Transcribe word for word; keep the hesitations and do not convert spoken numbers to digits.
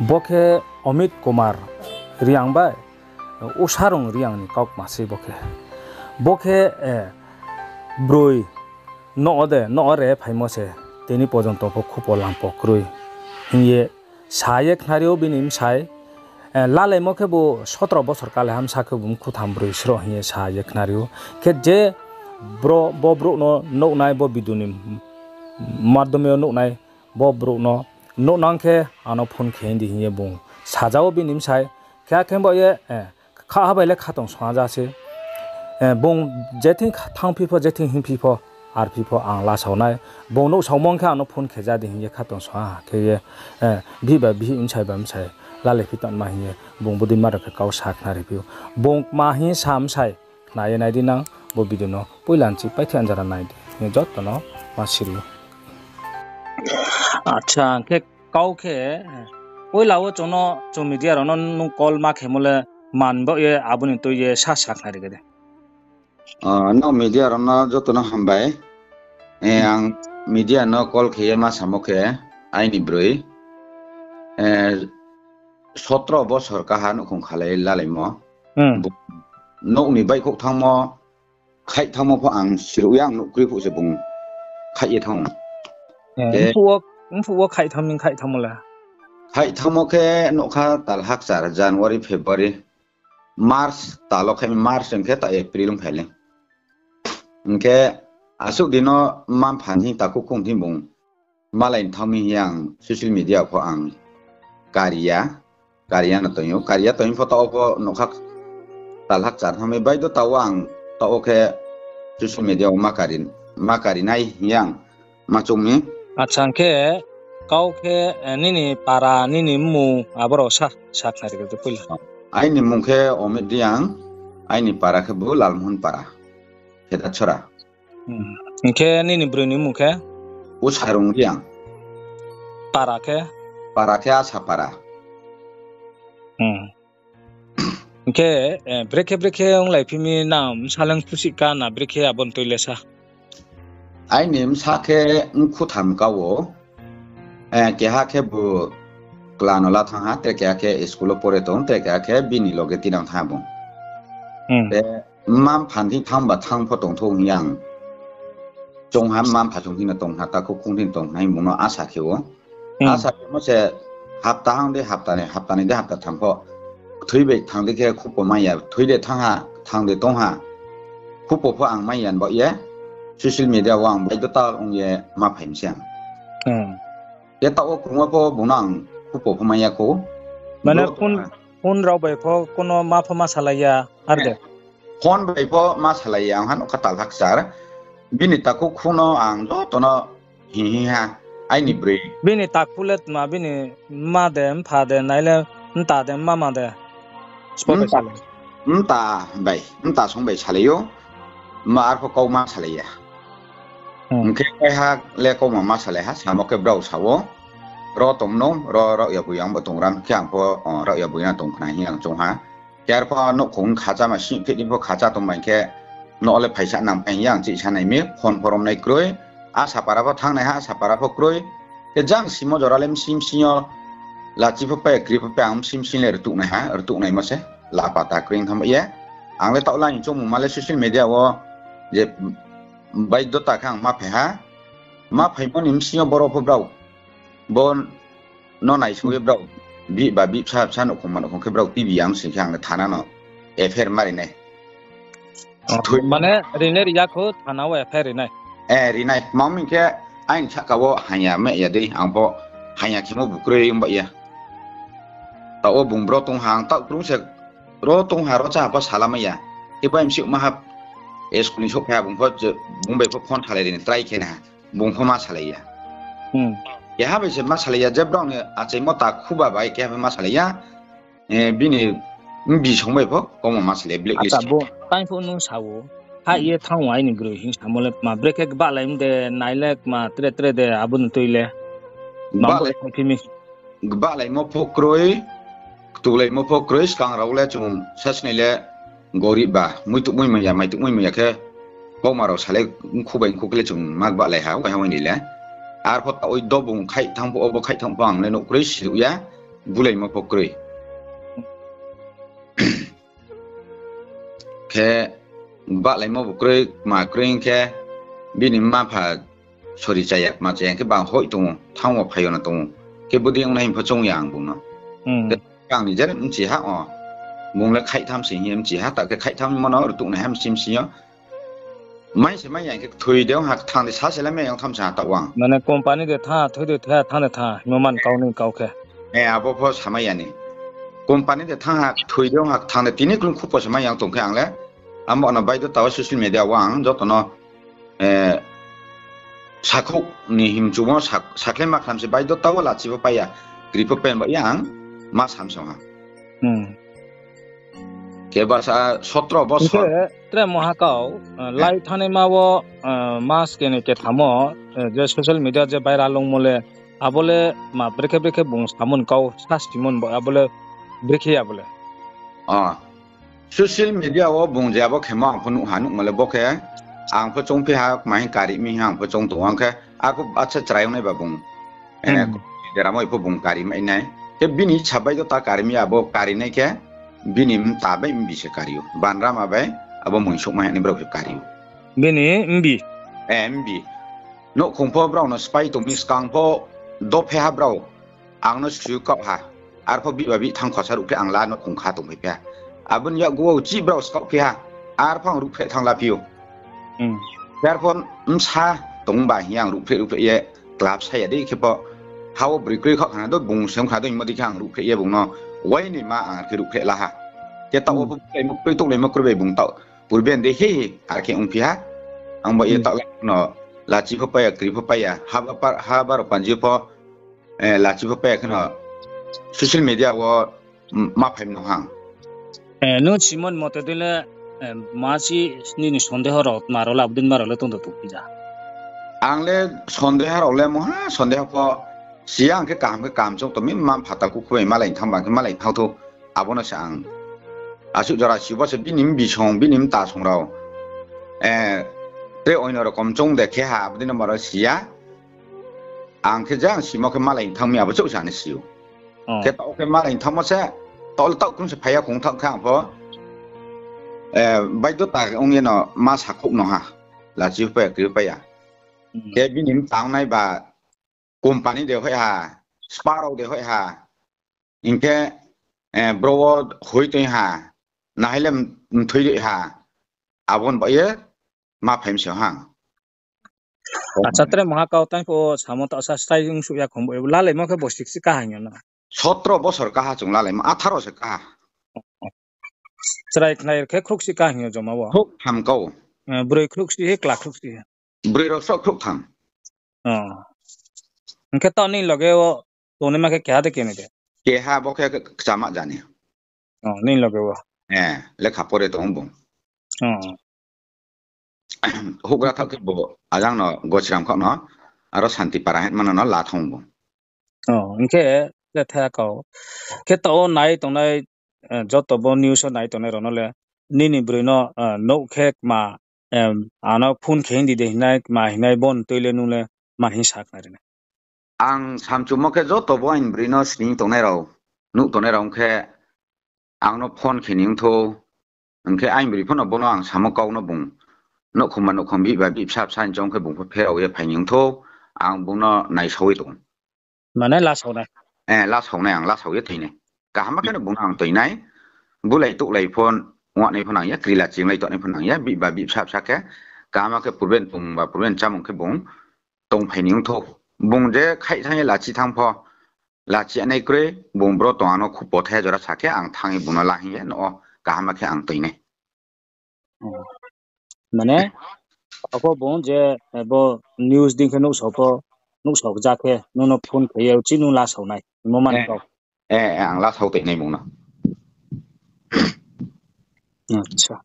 Bo khe Amit Kumar Reang bai Usarung Reang ni kaukma sei bo khe. Bo khe, eh, broi, no de, no re phaimo se, tini porjonto pho khupo lampo kroi hing ye sa ye khnari ou bini bsai, eh, lalaimo khe bo sotro bosor kale hamsa khe bo mkhutham broi sroh hing ye sa ye khnari ou. Khe je bro, bo brouh no nouhnai, bo video ni madhyome yo nouhnai, bo brouh no nouhnang khe ano phone khe di hing ye bung saja ou bini bsai. Khe akhe bo ye, eh, kha ha bai le khatong song ha ja se. Eh, bung jething kha-, thangphi pho, jething hingphi pho, arphi pho ang lasao nai. Bung nouhsaomo khe ano phone khe ja di hing ye khatong song ha khe ye, eh, bihih ba bihih, bsai ba bsai, lalaiphi tongma hing ye bung bodei ma rao khe kau sa khnari phi ou. Bung kma hing ye sa bsai, khna ye nai di nang, bo video no poila nchi paithe anjara nai di hing ye joto no ma siri ou. Acha, hing khe kau khe, poila wo chung no, chung media rao no nung call ma khemo le man baoh ye abo ni tui ye sa sa khnari khe de. Ah, nrao media rao no joto no hambai. Eh, ang media no call khe ye ma samo khe, aini broi, eh, sotro bosor kaha nouhkhong khalai lalaimo. Hmm. Bo nouh ni baihkhouh thanngmo, khaih thanngmo pho ang siruh ya, ang nouh kroi phuh se bung khaih ye thanng ou. Eh, khe mphuh wo, mphuh wo khaih thanng mi, khaih thanngmo le? Khaih thanngmo khe nouh kha tal hakchar, January, February, March, tal wo khaih mi, March hing khe ta April ong phai le. Hing khe asuh di no mma mpha ni takhu khong thing bung malai ni thanng mi hing ye ang social media pho ang kari ya, kari ya no tong ou, kari ya tong pho taoh wo pho nouh kha tal hakchar thanng mi bai do taoh wo ang taoh wo khe social media wo ma kari, ma kari nai hing ye ang ma choung mi. Acha, hing khe kau khe, eh, nini para, nini mmung, abo rao sa, sa khnari khe de poila. Aini mmung khe Omit Reang, aini para khe bo Lalmohon para, Khedarsora. Hmm. Hing khe nini broi ni mmung khe? Usarung Reang. Para khe? Para khe Asapara. Hmm. Hing khe, eh, brekhe brekhe onglai phi mi nang bsa le khusi ka na brekhe abo ni tui le sa? Aini bsa khe mkhutham ka wo, eh, keha khe bo kla no la thanng ha, tre keha khe school wo pore tong, tre keha khe bini loge tinang thanng ha bung. Hmm. Te mma mpha ni thing thanng ba thanng pho tong thou hing ye ang choung ha, mma mpha chung thing no tong khna, takhu khong thing tong khna hing bung no asa khe ou. Hmm. Asa khemo se hapta hang de, hapta ni, hapta ni de, hapta tham pho. Thoi bai thanng di khe khupo mai ya, thoi de thanng ha, thanng de tong ha. Khupo pho ang mai ya baoh ye, social media wo ang baidota ong ye ma phai mi se ang. Hmm. Khe taoh wo krungma pho bung no ang khupo pho mai ya khou. Mane phone rao bai pho kuno ma pho ma salai ya, ar de? Phone bai pho ma salai ya, ang ha nouh kha tal hakchar. Bini takhu khong no ang joto no hing hing ha, aini broi. Bini takhu le tma, bini mma de, mpha de, nai le mta de, mma ma de? Mta bai, mta song bai salai ou, ma arpho kau ma salai ya. Hmm. Hing khe kaiha le kauma ma salai ha, samo khe brao sa ou, ro tong mnou, ro raohya boi ang bo tong ram khe ang pho, o, raohya boi no tong khna hing ang choung ha. Khe arpho nouhkhong khacha ma sih phi di pho khacha tong bai khe, no le phaisa nang pai hing ye ang chihsa nai mi, phone pho romnai kroi, Asapara pho thanngnai ha, Asapara pho kroi. Khe jang simo jora le bsing bsing yo lachi pho pai, kri pho pai, ang bsing bsing le rtuh nai ha, rtuh naimo se, la pata kroi thanng ba ye. Ang le taoh la ni choungmung ma le social media wo je baidota khe ang ma phai ha. Ma phaimo ni bsing yo boro pho brao, bo no naisao ye brao, bihih ba bihih bsa, bsa nouhkhong ma nouhkhong khe brao T V ang sing khe ang le thana no F I R ma ri nai. Mane rinai ri ya khou, thana wo F I R ri nai? Eh, ri nai. Tma hing khe aini sahka wo hanya meh ya dei, ang pho hanya khemo bu kroi ong ba ya. Taoh wo bung bro tong ha, ang taoh krung se ro tong ha, ro cha ha pho sala mai ya. Khe bai msiouh ma ha, school ni souhphai ha, bung pho je, bung bai pho phone salai ri ni try khe na ha, bung pho ma salai ya. Hmm. Keha bai se ma salai ya, je brao ni achaimo takhu ba bai keha bai ma salai ya. Eh, bini bsong bai pho kauma ma salai ya, blacklist. Acha, bo tang pho nung sa ou, ha ye thanng ou aini broi hing samo le tma, brekhe gbahlai mi de, nai le tma, tre tre de, abo ni tui le. Gbahlaimo pho kroi, ktulaimo pho kroi, skang rao le chung sasnai le gorib ba, muituh mui mai ya, maituh mui mai ya khe, kauma rao salai mkhu bai mkhu khe le chung ma gbahlai ha, waiha waini le. Arpho taoh wo dobung khaih thanng pho, obo khaih thanng pho ang le nouh kroi siruh ya. bulaimo pho kroi. Khe bahlaimo bo kroi, ma kroi khe bini mma pha sori chaya, ma chaya khe bang hoih tong ou, thanng wo phai yo no tong ou. Khe bodei ongnai hing pho choung ya ang bung no. Tei ang ni jere mchi ha o. Bung le khaihtham se hing ye mchi ha, ta khe khaihtham mo no rtuh nai ha mchi mchi yo. Mai se mai ya khe kthoi de ong ha, kthang de sa se le mai ya ong tham sa ha taoh ang. Mane company de thanng, thoi de thanng, thanng de thanng, hingmo man kau ni kau khe. E, abo pho samai ya ni. Company de thanng ha, kthoi de ong ha, kthang de tini klung khupo se mai ya ong tong khe ang le. Amo no baidota wo social media wo ang joto no, e, sakhouh ni himchumo sa-, sakhlai ma khlam se baidota wo lachi pho pai ya, kri pho pen ba ya ang, ma sam song ha. Khe basa sotro bosor. Hing khe tre moha kau, e, lai thanngnaima wo, e, mas keni kethamo, e, je social media je viral ongmo le, abo le ma brekhe brekhe bung samon kau sa simon bo, abo le brekhe abo le. O, social media wo bung je abo khemo ang pho nuh ha, nuhmo le bo khe ang pho choungphi ha, kma hing kari mi hing ang pho choung tong ou ang khe, arphuh acha chrai ongnai ba bung. E, deramo ipho bung kari mai nai. Khe bini sa baidota kari mi abo kari nai khe, bini mta bai mbi se kari ou. Banrama bai abo muingsouhma hing ni brao se kari ou. Bini mbi? E, mbi. Nouhkhong pho brao no sphái tong mi, skang pho dophe ha brao. Ang no su kaoh ha. Arpho bihba bih thanng khosa ruhphreh ang la nouhkhong kha tongphai phi ha. Abo ni yakgu wo uchih brao skaoh phi ha. Arpho ang ruhphreh thanng la phi ou. Arpho bsa tong ba hing ye ang ruhphreh ruhphreh ye klap sa ya dei khe pho. Ha wo broi kroi khaoh khna do bung se ong khna do hingmo dei khe ang ruhphreh ye bung no waini ma ang khe ruhphreh la ha. Khe taoh wo pho bulaimo kroi touhlaimo kroi bai bung taoh purben dei he ar khe ongphi ha. Ang ba ye taoh la no lachi pho pai ya, kri pho pai ya, ha ba par-, ha baro panji pho, e, lachi pho pai ya kheno social media wo, m-, ma phai mano hang. E, nung simon mote dei le, e, ma si nini sondeho rao tma rao le abo dei ma rao le tong do tongphi ja? Ang le sondeho rao le moha sondeho pho si ya, ang khe kaham khe kaham choung tong mi, mma mpha takhu khubai malai thanng bang khe malai thanng thou. Abo no se ang asuh jora si bo se bini mbi song, bini mta song rao, e, tre oino rokom choung de khe ha, abo dei no ma rao si ya. Ang khe jang simo khe malai thanng mi abo chouh se ang ni si ou. Khe taoh khe malai thanngmo se, taoh le taoh krung se phai ya khong thaoh khe ang pho, e, baidota ong ye no ma sakhouh no ha. Lachi pho pai ya, kri pho pai ya. Khe bini mtangnai ba company de hoih ha, spa rao de hoih ha, hing khe, e, bro wo hoih tong ha, nahai le m-, mthoi dei ha, abo ni baoh ye ma phai mi se hang. Acha, tre moha kau tang pho samo taoh sa strai ongsuh ya khong bo, lalaimo khe bosi kchi kaha hing yo no? Sotro bosor kaha chung lalaimo, atharo se kaha. Chrai khnai khe khrouhsi kaha hing yo joma wo? Khrouhtham kau. E, broi khrouhsi he, kla khrouhsi he? Broi rao sroh khrouhtham. Hing khe taoh nini loge wo tongnaima khe keha de keni de? Keha bo khe kchama jani. Nini loge wo? E, lekha pore tong bung. Houhgra thaoh khe bo ajang no Gosiram khaoh no, aro Santi Para hingma no no la thanng bung. Hing khe, le tha kau. Khe taoh wo nai tongnai, e, joto bo news wo nai tongnai rao no le, nini broi no, e, nouh khe kma, ano phone khe hing di de hingnai, kma hingnai bo ni tui le nung le ma hing sakhnari nai? Ang samchumo khe joto bo aini broi no sning tongnai rao, nuh tongnai rao ong khe ang no phone khe ni ong thou. Hing khe aini broi pho no bo no ang samo kau no bung nouhkhong ba nouhkhong, bihba bihbsa bsa hing choung khe bung pho pherao ye phai ni ong thou. Ang bung no naisao ye tong. Mane lasao nai? E, lasao nai, ang lasao ye thoi nai. Kaham khe no bung no ang toi nai. Bulai touhlai pho, wanai pho nang ya, krila chinglai tongnai pho nang ya, bihba bihbsa bsa khe. Kaham khe purben tong ba purben chámung khe bung tongphai ni ong thou. Bung je khaih thanng ye lachi thanng pho, lachi nai kroi, bung bro tong ano khupo thai jora sa khe ang thanng ye bung no la hing ye no, kaham khe ang toi nai. Mane, abo bung je, e, bo news dei khe nuhsao pho, nuhsao ja khe nung no phone khe ye uchih nung lasao nai hingmo man kau. E, ang lasao toi nai bung no. Acha.